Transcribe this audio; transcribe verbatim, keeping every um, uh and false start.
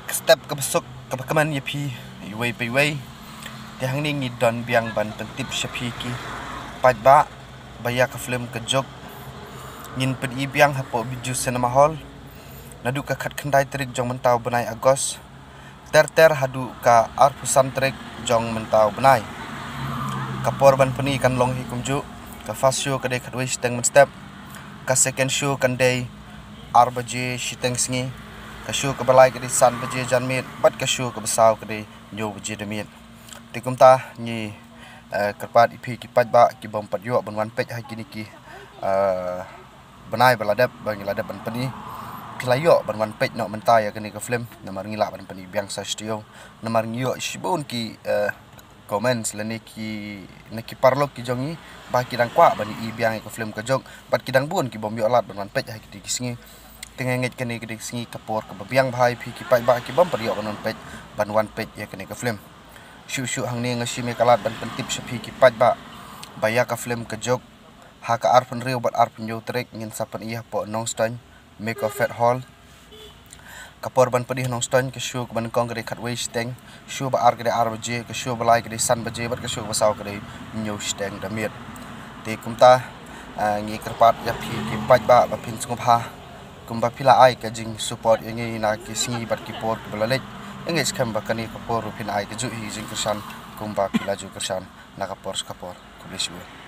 Ka step kaba suk kaba kmen ïa phi iwei pa iwei. Te hangne ngi don biang ban pyntip sha phi ki paidbah ba ïa ka film Ka Juk ngin pyni biang hapoh Bijou Cinema Hall naduh ka khatkhyndai tarik jong mynta u bnai August ter ter haduh ka arphew san tarik jong mynta u bnai. Ka por ban pyni kan long hi kumjuh: ka first show ka dei khatwei shiteng mynstep, ka second show kan dei ar baje shiteng sngi, ka show kaba lai ka dei san baje janmiet, bad ka show kaba saw ka dei hynñiew baje da miet. Te kumta ngi, eh, kyrpad ïa phi ki paidbah ki bym pat ïoh ban wan peit ha kine ki, eh, bnai ba la dep, ba ngi la dep ban pyni, phi la ïoh ban wan peit noh mynta ïa kane ka film, namar ngi lah ban pyni biang sa sha taïew, namar ngi ïoh shibun ki, eh, comments lane ki, na ki paralok ki jong ngi ba ki dang kwah ban ïohi biang ïa ka film Ka Juk, bad ki dang bun ki bym ïoh lad ban wan peit ha kine ki sngi. Te nga ngeit kane ka dei ka sngi, ka por kaba biang bha ïa phi ki paidbah ki bym pat ïoh ban wan peit, ban wan peit ïa kane ka film. Shuh shuh hangne nga shim ïa ka lad ban pyntip sha phi ki paidbah ba ïa ka film Ka Juk ha ka arphew hynriew bad arphew hynñiew tarik ngin sa pyni hapoh Nongstoiñ Meko Fete Hall. Ka por ban pyni ha Nongstoiñ, ka show kaba nyngkong ka dei khatwei shiteng, show ba ar ka dei ar baje, ka show ba lai ka dei san baje, bad ka show ba saw ka dei hynñiew shiteng da miet. Te kumta, ah, ngi kyrpad ïa phi ki paidbah ba phin sngewbha kumba phi la ai ka jingsupport ïa ngi na ki sngi bad ki por kiba la leit. Nga ngeit skhem ba kane ka por ruh phin ai kajuh hi ka jingkyrshan kumba phi la ju kyrshan na ka por sha ka por. Khublei shibun.